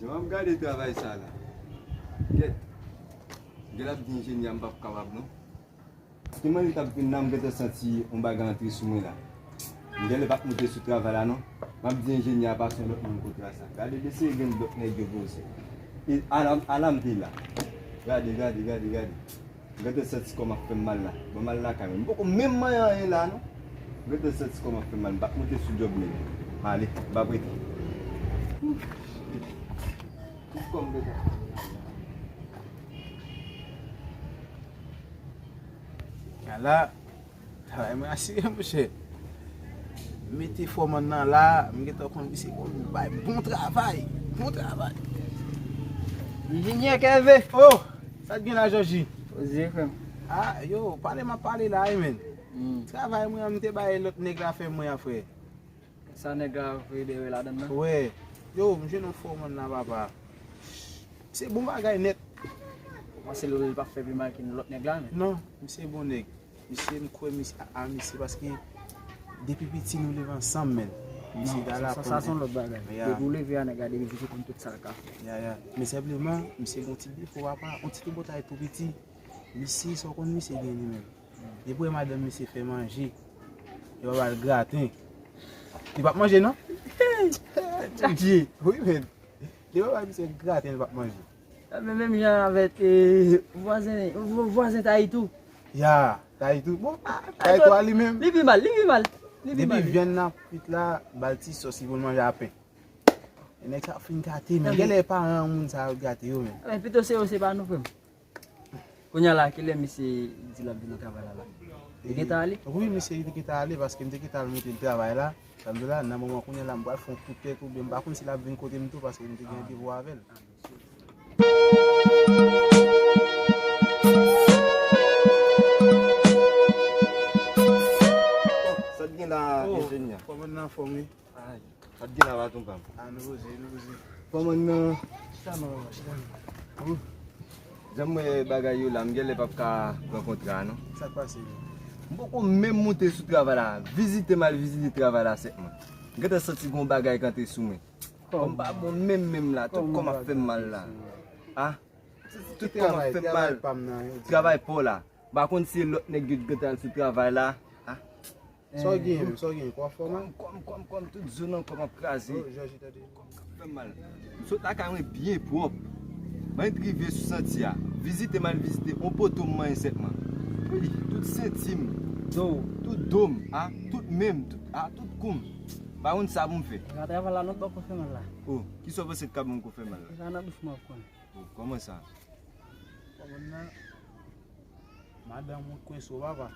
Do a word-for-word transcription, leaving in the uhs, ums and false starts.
An, gade travay sa la. Gèt. Gèt ap di enjenyè m p ap kapab non. Paske mwen li t ap vin la, m gentan santi yon bagay antre sou mwen la. M genlè p ap moute sou travay la non. M ap di enjenyè a pase yon lòt moun kontra sa. Gade mesye gen lòt nèg yo poze. E ala, ala m te la. Gade, gade, gade, gade. M gentan santi kò m ap fè m mal la. Bon, m al lakay mwen. M poko menm manyen anyen la non. M gentan santi kò m ap fè m mal. M p ap moute sou djòb nèg yo. Ale, m p ap rete. Tout kò m gentan fè m mal la. Ala, travay mwen asire, monchè. M mete fòmann nan la, m gentan konn misye konn bay bon travay. Bon travay. Enjenyè Kève. Oh, sa t gen la, Jòji? Poze, frè m. Ah, yo, pale m ap pale la, wi, men. Hmm. Travay mwen an, m te bay lòt nèg la fè mwen an, frè. Sa nèg la voye dèyè ladann nan? Wè. Yo, m jwenn yon fòmann la, papa. Se bon bagay nèt. Ou panse li p ap fè pi mal ke lòt nèg la, men? Non, misye bon nèg. Misye, m kwè misye, a, a misye, paske depi piti nou leve ansanm, men. Misye ta la sa, sa se yon lòt bagay. Ya. Depi w leve a nèg la, depi piti konn tout sa l ka fè. Ya, ya. Men senpleman, misye gon ti defo, papa, yon ti tripotay tou piti. Misye, sa w konn misye gen li menm? Depi w wè madanm misye fè manje, li pa ba l graten. Li p ap manje, non? Bondye, wi, men. Depi w wè misye graten, li p ap manje. Men menm jan avèk, eh, vwazen, vo-, vwazen Tayitou. Ya, Tayitou. Bon, ah, Tayitou a li menm. Li pi mal, li pi mal. Li pi mal. Depi vyann nan ap kwit la, ba l ti sòs, li pou l manje a pen. E nèg sa fin gate, men. Genlè paran moun sa yo gate yo, men. Men pito se yo, se pa nou, frè m. Kounye a la, kilè misye di l ap vin nan travay la la? Li gentan ale? Wi, misye gentan ale, paske m te gentan al monte l travay la. Sa m di w la, nan moman kounye a la, m pral fè yon kout tèt, oubyen m pa konn si l ap vin kote m tou, paske m te gen randevou avè l. Sa t gen la, enjenyè? Kòman n anfòm, wi? Ay, sa t gen la, baton pa m? Ah, nou poze, nou poze. Kòman n nan? Chita non, chita non. Jan m wè bagay yo la, m genlè p ap ka pran kontra a, non. Sa k pase? M poko menm moute sou travay la. Vizite m al vizite travay la sèlman. M gentan santi gon bagay k antre sou mwen. Kò m pa bon menm, menm la. Tout kò m ap fè m mal la. Ah? Tout kò m ap fè m mal. Travay pa w la. M pa konn si lòt nèg yo t gentan al sou travay la. Ah? Sa w genyen menm, sa w genyen? Kò w fè w mal? Kò m, kò m, kò m, kòm tout zo nan kò m ap kraze. Oh, Jòji, tande. Kò m k ap fè m mal. M sot lakay mwen byen pwòp. Mwen rive sou santye a. Vizite m al vizite yon poto m manyen sèlman. Wi, tout senti m. Do. Tout do m, a, tout men m, tout, a, tout kou m. M pa konn sa pou m fè. Nan travay la, non, t poko fè mal la. Oh, kisa w panse t ka ban m kou fè mal la? Sa nan bouch mwen ap konn. Oh, kòman sa? Kòman nan? Madanm ou kwense w, papa.